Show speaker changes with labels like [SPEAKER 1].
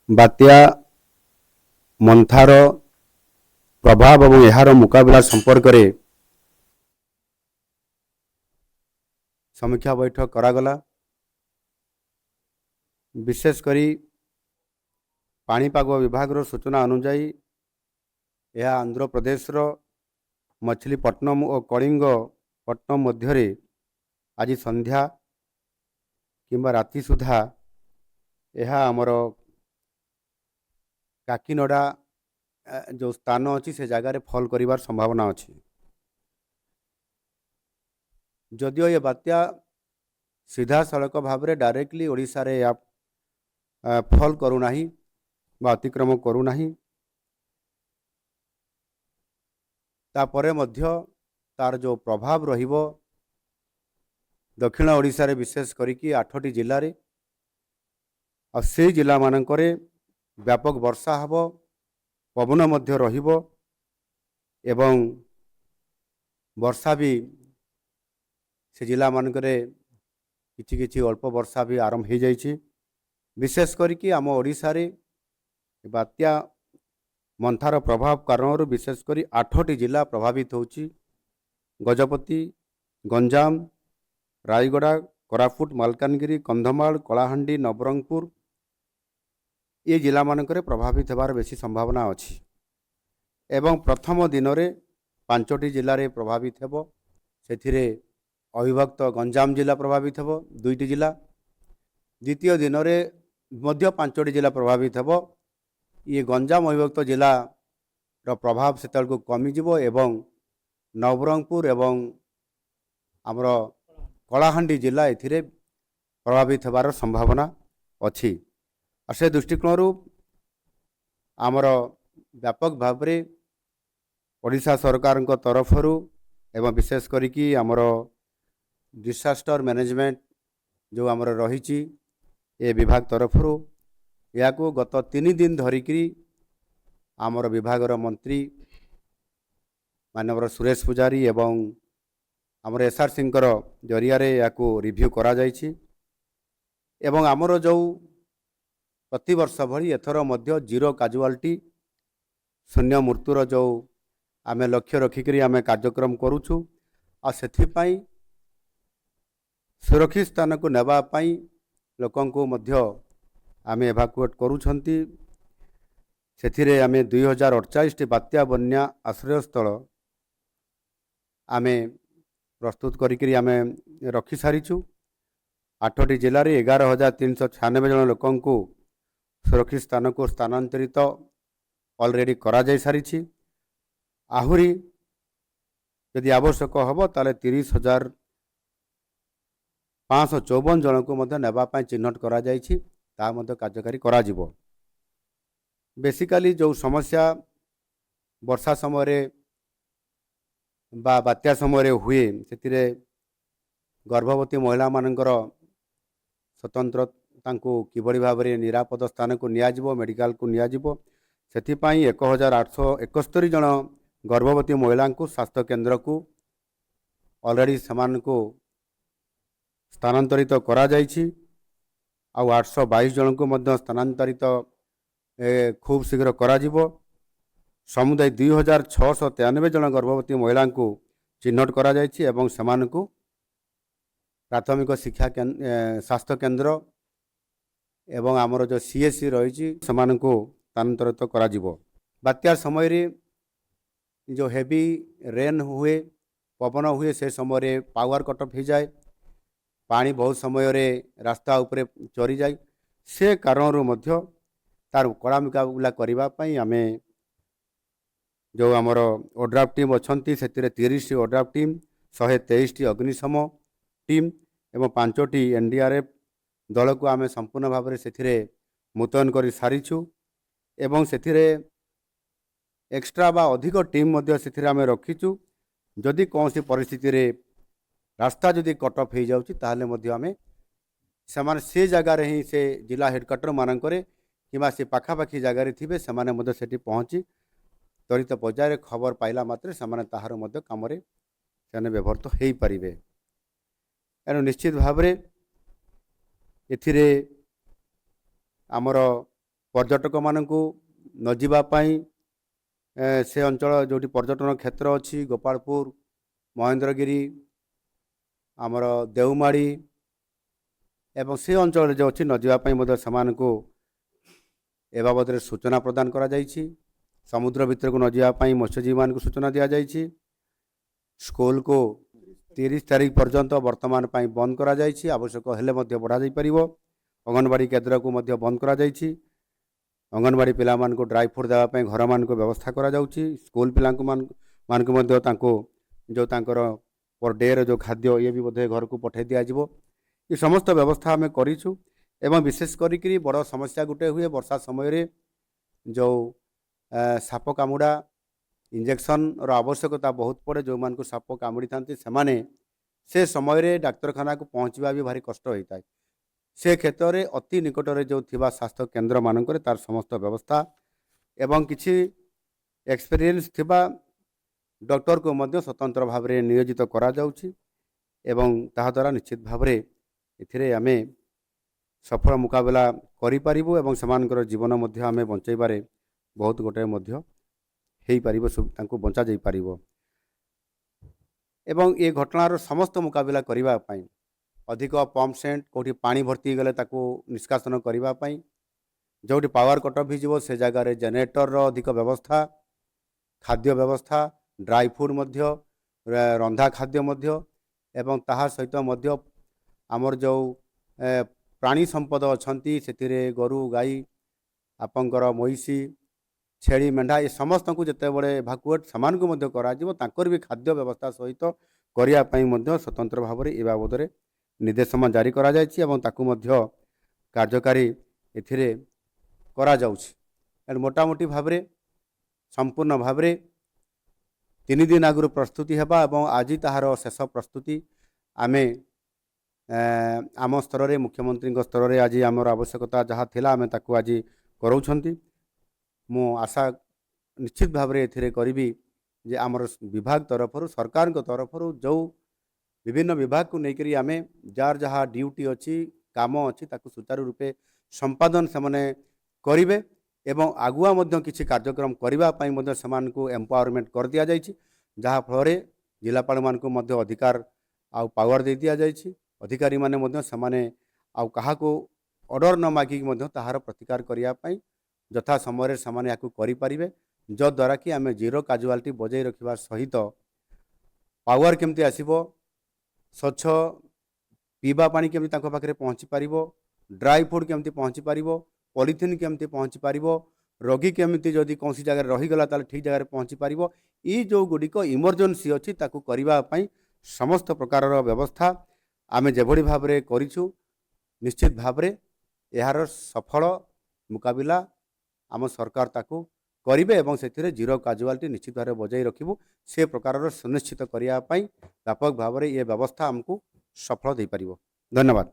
[SPEAKER 1] ବାତ୍ୟା ମନ୍ଥାର ପ୍ରଭାବ ଏବଂ ଏହାର ମୁକାବିଲା ସମ୍ପର୍କରେ ସମୀକ୍ଷା ବୈଠକ କରାଗଲା। ବିଶେଷ କରି ପାଣିପାଗ ବିଭାଗର ସୂଚନା ଅନୁଯାୟୀ ଏହା ଆନ୍ଧ୍ରପ୍ରଦେଶର ମଛଲିପଟ୍ଟନମ ଓ କଳିଙ୍ଗପଟ୍ଟନମ ମଧ୍ୟରେ ଆଜି ସନ୍ଧ୍ୟା କିମ୍ବା ରାତି ସୁଦ୍ଧା ଏହା ଆମର କାକିନଡ଼ା ଯେଉଁ ସ୍ଥାନ ଅଛି, ସେ ଜାଗାରେ ଫଲ୍ କରିବାର ସମ୍ଭାବନା ଅଛି। ଯଦିଓ ଏ ବାତ୍ୟା ସିଧାସଳଖ ଭାବରେ ଡାଇରେକ୍ଟଲି ଓଡ଼ିଶାରେ ଏହା ଫଲ୍ କରୁନାହିଁ ବା ଅତିକ୍ରମ କରୁନାହିଁ, ତାପରେ ମଧ୍ୟ ତାର ଯେଉଁ ପ୍ରଭାବ ରହିବ ଦକ୍ଷିଣ ଓଡ଼ିଶାରେ, ବିଶେଷ କରିକି 8ଟି ଜିଲ୍ଲାରେ, ଆଉ ସେଇ ଜିଲ୍ଲାମାନଙ୍କରେ ବ୍ୟାପକ ବର୍ଷା ହେବ, ପବନ ମଧ୍ୟ ରହିବ ଏବଂ ବର୍ଷା ବି ସେ ଜିଲ୍ଲାମାନଙ୍କରେ କିଛି କିଛି ଅଳ୍ପ ବର୍ଷା ବି ଆରମ୍ଭ ହୋଇଯାଇଛି। ବିଶେଷ କରିକି ଆମ ଓଡ଼ିଶାରେ ବାତ୍ୟା ମନ୍ଥାର ପ୍ରଭାବ କାରଣରୁ ବିଶେଷ କରି 8ଟି ଜିଲ୍ଲା ପ୍ରଭାବିତ ହେଉଛି। ଗଜପତି, ଗଞ୍ଜାମ, ରାୟଗଡ଼ା, କୋରାପୁଟ, ମାଲକାନଗିରି, କନ୍ଧମାଳ, କଳାହାଣ୍ଡି, ନବରଙ୍ଗପୁର, ଏ ଜିଲ୍ଲାମାନଙ୍କରେ ପ୍ରଭାବିତ ହେବାର ବେଶୀ ସମ୍ଭାବନା ଅଛି ଏବଂ ପ୍ରଥମ ଦିନରେ 5ଟି ଜିଲ୍ଲାରେ ପ୍ରଭାବିତ ହେବ। ସେଥିରେ ଅବିଭକ୍ତ ଗଞ୍ଜାମ ଜିଲ୍ଲା ପ୍ରଭାବିତ ହେବ, 2ଟି ଜିଲ୍ଲା। ଦ୍ୱିତୀୟ ଦିନରେ ମଧ୍ୟ 5ଟି ଜିଲ୍ଲା ପ୍ରଭାବିତ ହେବ। ଇଏ ଗଞ୍ଜାମ ଅବିଭକ୍ତ ଜିଲ୍ଲାର ପ୍ରଭାବ ସେତେବେଳକୁ କମିଯିବ ଏବଂ ନବରଙ୍ଗପୁର ଏବଂ ଆମର କଳାହାଣ୍ଡି ଜିଲ୍ଲା ଏଥିରେ ପ୍ରଭାବିତ ହେବାର ସମ୍ଭାବନା ଅଛି। ଆଉ ସେ ଦୃଷ୍ଟିକୋଣରୁ ଆମର ବ୍ୟାପକ ଭାବରେ ଓଡ଼ିଶା ସରକାରଙ୍କ ତରଫରୁ ଏବଂ ବିଶେଷ କରିକି ଆମର ଡିସାଷ୍ଟର ମ୍ୟାନେଜମେଣ୍ଟ ଯେଉଁ ଆମର ରହିଛି, ଏ ବିଭାଗ ତରଫରୁ ଏହାକୁ ଗତ 3 ଦିନ ଧରିକିରି ଆମର ବିଭାଗର ମନ୍ତ୍ରୀ ମାନ୍ୟବର ସୁରେଶ ପୂଜାରୀ ଏବଂ ଆମର ଏସ୍ ଆର୍ ସିଙ୍କର ଜରିଆରେ ଏହାକୁ ରିଭ୍ୟୁ କରାଯାଇଛି ଏବଂ ଆମର ଯେଉଁ ପ୍ରତିବର୍ଷ ଭଳି ଏଥର ମଧ୍ୟ ଜିରୋ କାଜୁଆଲିଟି, ଶୂନ୍ୟ ମୃତ୍ୟୁର ଯେଉଁ ଆମେ ଲକ୍ଷ୍ୟ ରଖିକରି ଆମେ କାର୍ଯ୍ୟକ୍ରମ କରୁଛୁ, ଆଉ ସେଥିପାଇଁ ସୁରକ୍ଷିତ ସ୍ଥାନକୁ ନେବା ପାଇଁ ଲୋକଙ୍କୁ ମଧ୍ୟ ଆମେ ଏଭାକୁଏଟ୍ କରୁଛନ୍ତି। ସେଥିରେ ଆମେ 2048ଟି ବାତ୍ୟା ବନ୍ୟା ଆଶ୍ରୟସ୍ଥଳ ଆମେ ପ୍ରସ୍ତୁତ କରିକିରି ଆମେ ରଖିସାରିଛୁ। 8ଟି ଜିଲ୍ଲାରେ 11,396 ଜଣ ଲୋକଙ୍କୁ ସୁରକ୍ଷିତ ସ୍ଥାନକୁ ସ୍ଥାନାନ୍ତରିତ ଅଲରେଡ଼ି କରାଯାଇ ସାରିଛି। ଆହୁରି ଯଦି ଆବଶ୍ୟକ ହେବ, ତାହେଲେ 30,554 ଜଣଙ୍କୁ ମଧ୍ୟ ନେବା ପାଇଁ ଚିହ୍ନଟ କରାଯାଇଛି, ତାହା ମଧ୍ୟ କାର୍ଯ୍ୟକାରୀ କରାଯିବ। ବେସିକାଲି ଯେଉଁ ସମସ୍ୟା ବର୍ଷା ସମୟରେ ବା ବାତ୍ୟା ସମୟରେ ହୁଏ, ସେଥିରେ ଗର୍ଭବତୀ ମହିଳାମାନଙ୍କର ସ୍ୱତନ୍ତ୍ର ତାଙ୍କୁ କିଭଳି ଭାବରେ ନିରାପଦ ସ୍ଥାନକୁ ନିଆଯିବ, ମେଡ଼ିକାଲକୁ ନିଆଯିବ, ସେଥିପାଇଁ 1871 ଜଣ ଗର୍ଭବତୀ ମହିଳାଙ୍କୁ ସ୍ୱାସ୍ଥ୍ୟ କେନ୍ଦ୍ରକୁ ଅଲରେଡ଼ି ସେମାନଙ୍କୁ ସ୍ଥାନାନ୍ତରିତ କରାଯାଇଛି। ଆଉ 822 ଜଣଙ୍କୁ ମଧ୍ୟ ସ୍ଥାନାନ୍ତରିତ ଖୁବ୍ ଶୀଘ୍ର କରାଯିବ। ସମୁଦାୟ 2693 ଜଣ ଗର୍ଭବତୀ ମହିଳାଙ୍କୁ ଚିହ୍ନଟ କରାଯାଇଛି ଏବଂ ସେମାନଙ୍କୁ ପ୍ରାଥମିକ ଶିକ୍ଷା ସ୍ୱାସ୍ଥ୍ୟ କେନ୍ଦ୍ର ଏବଂ ଆମର ଯେଉଁ ସି ଏସ୍ ସି ରହିଛି, ସେମାନଙ୍କୁ ସ୍ଥାନାନ୍ତରିତ କରାଯିବ। ବାତ୍ୟା ସମୟରେ ଯେଉଁ ହେଭି ରେନ୍ ହୁଏ, ପବନ ହୁଏ, ସେ ସମୟରେ ପାୱାର କଟ୍ ଅଫ୍ ହେଇଯାଏ, ପାଣି ବହୁତ ସମୟରେ ରାସ୍ତା ଉପରେ ଚରିଯାଏ। ସେ କାରଣରୁ ମଧ୍ୟ ତାର କଡ଼ା ମୁକାବିଲା କରିବା ପାଇଁ ଆମେ ଯେଉଁ ଆମର ଓଡ୍ରାଫ୍ ଟିମ୍ ଅଛନ୍ତି, ସେଥିରେ 30ଟି ଓଡ୍ରାଫ୍ ଟିମ୍, 123ଟି ଅଗ୍ନିଶମ ଟିମ୍ ଏବଂ 5ଟି ଏନ୍ ଡି ଆର୍ ଏଫ୍ ଦଳକୁ ଆମେ ସମ୍ପୂର୍ଣ୍ଣ ଭାବରେ ସେଥିରେ ମୁତୟନ କରି ସାରିଛୁ ଏବଂ ସେଥିରେ ଏକ୍ସଟ୍ରା ବା ଅଧିକ ଟିମ୍ ମଧ୍ୟ ସେଥିରେ ଆମେ ରଖିଛୁ। ଯଦି କୌଣସି ପରିସ୍ଥିତିରେ ରାସ୍ତା ଯଦି କଟ୍ ଅଫ୍ ହେଇଯାଉଛି, ତାହେଲେ ମଧ୍ୟ ଆମେ ସେମାନେ ସେ ଜାଗାରେ ହିଁ ସେ ଜିଲ୍ଲା ହେଡ଼କ୍ୱାର୍ଟର ମାନଙ୍କରେ କିମ୍ବା ସେ ପାଖାପାଖି ଜାଗାରେ ଥିବେ, ସେମାନେ ମଧ୍ୟ ସେଠି ପହଞ୍ଚି ତ୍ୱରିତ ପର୍ଯ୍ୟାୟରେ ଖବର ପାଇଲା ମାତ୍ରେ ସେମାନେ ତାହାର ମଧ୍ୟ କାମରେ ସେମାନେ ବ୍ୟବହୃତ ହେଇପାରିବେ। ଏଣୁ ନିଶ୍ଚିତ ଭାବରେ ଏଥିରେ ଆମର ପର୍ଯ୍ୟଟକମାନଙ୍କୁ ନ ଯିବା ପାଇଁ, ସେ ଅଞ୍ଚଳ ଯେଉଁଠି ପର୍ଯ୍ୟଟନ କ୍ଷେତ୍ର ଅଛି, ଗୋପାଳପୁର, ମହେନ୍ଦ୍ରଗିରି, ଆମର ଦେଉମାଳି ଏବଂ ସେ ଅଞ୍ଚଳରେ ଯେଉଁ ଅଛି, ନ ଯିବା ପାଇଁ ମଧ୍ୟ ସେମାନଙ୍କୁ ଏ ବାବଦରେ ସୂଚନା ପ୍ରଦାନ କରାଯାଇଛି। ସମୁଦ୍ର ଭିତରକୁ ନ ଯିବା ପାଇଁ ମତ୍ସ୍ୟଜୀବୀମାନଙ୍କୁ ସୂଚନା ଦିଆଯାଇଛି। ସ୍କୁଲକୁ 30 ତାରିଖ ପର୍ଯ୍ୟନ୍ତ ବର୍ତ୍ତମାନ ପାଇଁ ବନ୍ଦ କରାଯାଇଛି, ଆବଶ୍ୟକ ହେଲେ ମଧ୍ୟ ବଢ଼ାଯାଇପାରିବ। ଅଙ୍ଗନବାଡ଼ି କେନ୍ଦ୍ରକୁ ମଧ୍ୟ ବନ୍ଦ କରାଯାଇଛି। ଅଙ୍ଗନବାଡ଼ି ପିଲାମାନଙ୍କୁ ଡ୍ରାଇ ଫ୍ରୁଟ୍ ଦେବା ପାଇଁ ଘରମାନଙ୍କୁ ବ୍ୟବସ୍ଥା କରାଯାଉଛି। ସ୍କୁଲ ପିଲାଙ୍କୁ ମାନଙ୍କୁ ମଧ୍ୟ ତାଙ୍କୁ ଯେଉଁ ତାଙ୍କର ପର ଡେର ଯେଉଁ ଖାଦ୍ୟ, ଇଏ ବି ବୋଧେ ଘରକୁ ପଠାଇ ଦିଆଯିବ। ଏ ସମସ୍ତ ବ୍ୟବସ୍ଥା ଆମେ କରିଛୁ। ଏବଂ ବିଶେଷ କରିକିରି ବଡ଼ ସମସ୍ୟା ଗୋଟେ ହୁଏ ବର୍ଷା ସମୟରେ, ଯେଉଁ ସାପ କାମୁଡ଼ା ଇଞ୍ଜେକ୍ସନର ଆବଶ୍ୟକତା ବହୁତ ପଡ଼େ। ଯେଉଁମାନଙ୍କୁ ସାପ କାମୁଡ଼ିଥାନ୍ତି, ସେମାନେ ସେ ସମୟରେ ଡାକ୍ତରଖାନାକୁ ପହଞ୍ଚିବା ବି ଭାରି କଷ୍ଟ ହୋଇଥାଏ। ସେ କ୍ଷେତ୍ରରେ ଅତି ନିକଟରେ ଯେଉଁ ଥିବା ସ୍ୱାସ୍ଥ୍ୟ କେନ୍ଦ୍ରମାନଙ୍କରେ ତାର ସମସ୍ତ ବ୍ୟବସ୍ଥା ଏବଂ କିଛି ଏକ୍ସପିରିଏନ୍ସ ଥିବା ଡକ୍ଟରକୁ ମଧ୍ୟ ସ୍ୱତନ୍ତ୍ର ଭାବରେ ନିୟୋଜିତ କରାଯାଉଛି ଏବଂ ତାହାଦ୍ୱାରା ନିଶ୍ଚିତ ଭାବରେ ଏଥିରେ ଆମେ ସଫଳ ମୁକାବିଲା କରିପାରିବୁ ଏବଂ ସେମାନଙ୍କର ଜୀବନ ମଧ୍ୟ ଆମେ ବଞ୍ଚାଇବାରେ ବହୁତ ଗୋଟେ ମଧ୍ୟ ହେଇପାରିବ, ତାଙ୍କୁ ବଞ୍ଚାଯାଇପାରିବ। ଏବଂ ଏ ଘଟଣାର ସମସ୍ତ ମୁକାବିଲା କରିବା ପାଇଁ ଅଧିକ ପମ୍ପ ସେଟ୍, କେଉଁଠି ପାଣି ଭର୍ତ୍ତି ହେଇଗଲେ ତାକୁ ନିଷ୍କାସନ କରିବା ପାଇଁ, ଯେଉଁଠି ପାୱାର କଟ୍ ଅଫ୍ ହେଇଯିବ ସେ ଜାଗାରେ ଜେନେରେଟରର ଅଧିକ ବ୍ୟବସ୍ଥା, ଖାଦ୍ୟ ବ୍ୟବସ୍ଥା, ଡ୍ରାଇ ଫୁଡ଼୍ ମଧ୍ୟ, ରନ୍ଧା ଖାଦ୍ୟ ମଧ୍ୟ ଏବଂ ତାହା ସହିତ ମଧ୍ୟ ଆମର ଯେଉଁ ପ୍ରାଣୀ ସମ୍ପଦ ଅଛନ୍ତି, ସେଥିରେ ଗୋରୁ ଗାଈ, ଆପଣଙ୍କର ମଇଁଷି, ଛେଳି, ମେଣ୍ଢା, ଏ ସମସ୍ତଙ୍କୁ ଯେତେବେଳେ ଏଭାକୁଏଟ୍ ସେମାନଙ୍କୁ ମଧ୍ୟ କରାଯିବ, ତାଙ୍କର ବି ଖାଦ୍ୟ ବ୍ୟବସ୍ଥା ସହିତ କରିବା ପାଇଁ ମଧ୍ୟ ସ୍ୱତନ୍ତ୍ର ଭାବରେ ଏ ବାବଦରେ ନିର୍ଦ୍ଦେଶନାମା ଜାରି କରାଯାଇଛି ଏବଂ ତାକୁ ମଧ୍ୟ କାର୍ଯ୍ୟକାରୀ ଏଥିରେ କରାଯାଉଛି। ଏଣୁ ମୋଟାମୋଟି ଭାବରେ ସମ୍ପୂର୍ଣ୍ଣ ଭାବରେ 3 ଦିନ ଆଗରୁ ପ୍ରସ୍ତୁତି ହେବା ଏବଂ ଆଜି ତାହାର ଶେଷ ପ୍ରସ୍ତୁତି ଆମେ ଆମ ସ୍ତରରେ, ମୁଖ୍ୟମନ୍ତ୍ରୀଙ୍କ ସ୍ତରରେ ଆଜି ଆମର ଆବଶ୍ୟକତା ଯାହା ଥିଲା, ଆମେ ତାକୁ ଆଜି କରାଉଛନ୍ତି। ମୁଁ ଆଶା ନିଶ୍ଚିତ ଭାବରେ ଏଥିରେ କରିବି ଯେ ଆମର ବିଭାଗ ତରଫରୁ, ସରକାରଙ୍କ ତରଫରୁ ଯେଉଁ ବିଭିନ୍ନ ବିଭାଗକୁ ନେଇକରି ଆମେ ଯାହାର ଯାହା ଡ୍ୟୁଟି ଅଛି, କାମ ଅଛି, ତାକୁ ସୁଚାରୁ ରୂପେ ସମ୍ପାଦନ ସେମାନେ କରିବେ ଏବଂ ଆଗୁଆ ମଧ୍ୟ କିଛି କାର୍ଯ୍ୟକ୍ରମ କରିବା ପାଇଁ ମଧ୍ୟ ସେମାନଙ୍କୁ ଏମ୍ପାୱାରମେଣ୍ଟ କରିଦିଆଯାଇଛି, ଯାହାଫଳରେ ଜିଲ୍ଲାପାଳମାନଙ୍କୁ ମଧ୍ୟ ଅଧିକାର ଆଉ ପାୱାର ଦେଇ ଦିଆଯାଇଛି। ଅଧିକାରୀମାନେ ମଧ୍ୟ ସେମାନେ ଆଉ କାହାକୁ ଅର୍ଡ଼ର ନ ମାଗିକି ମଧ୍ୟ ତାହାର ପ୍ରତିକାର କରିବା ପାଇଁ ଯଥା ସମୟରେ ସେମାନେ ଏହାକୁ କରିପାରିବେ, ଯଦ୍ୱାରା କି ଆମେ ଜିରୋ କାଜୁଆଲିଟି ବଜାଇ ରଖିବା ସହିତ ପାୱାର କେମିତି ଆସିବ, ସ୍ୱଚ୍ଛ ପିଇବା ପାଣି କେମିତି ତାଙ୍କ ପାଖରେ ପହଞ୍ଚି ପାରିବ, ଡ୍ରାଇ ଫୁଡ଼୍ କେମିତି ପହଞ୍ଚି ପାରିବ, ପଲିଥିନ୍ କେମିତି ପହଞ୍ଚି ପାରିବ, ରୋଗୀ କେମିତି ଯଦି କୌଣସି ଜାଗାରେ ରହିଗଲା ତାହେଲେ ଠିକ୍ ଜାଗାରେ ପହଞ୍ଚି ପାରିବ, ଏଇ ଯେଉଁ ଗୁଡ଼ିକ ଇମର୍ଜେନ୍ସି ଅଛି ତାକୁ କରିବା ପାଇଁ ସମସ୍ତ ପ୍ରକାରର ବ୍ୟବସ୍ଥା ଆମେ ଯେଭଳି ଭାବରେ କରିଛୁ, ନିଶ୍ଚିତ ଭାବରେ ଏହାର ସଫଳ ମୁକାବିଲା ଆମ ସରକାର ତାକୁ କରିବେ ଏବଂ ସେଥିରେ ଜିରୋ କାଜୁଆଲିଟି ନିଶ୍ଚିତ ଭାବରେ ବଜାଇ ରଖିବୁ। ସେ ପ୍ରକାରର ସୁନିଶ୍ଚିତ କରିବା ପାଇଁ ବ୍ୟାପକ ଭାବରେ ଏ ବ୍ୟବସ୍ଥା ଆମକୁ ସଫଳ ଦେଇପାରିବ। ଧନ୍ୟବାଦ।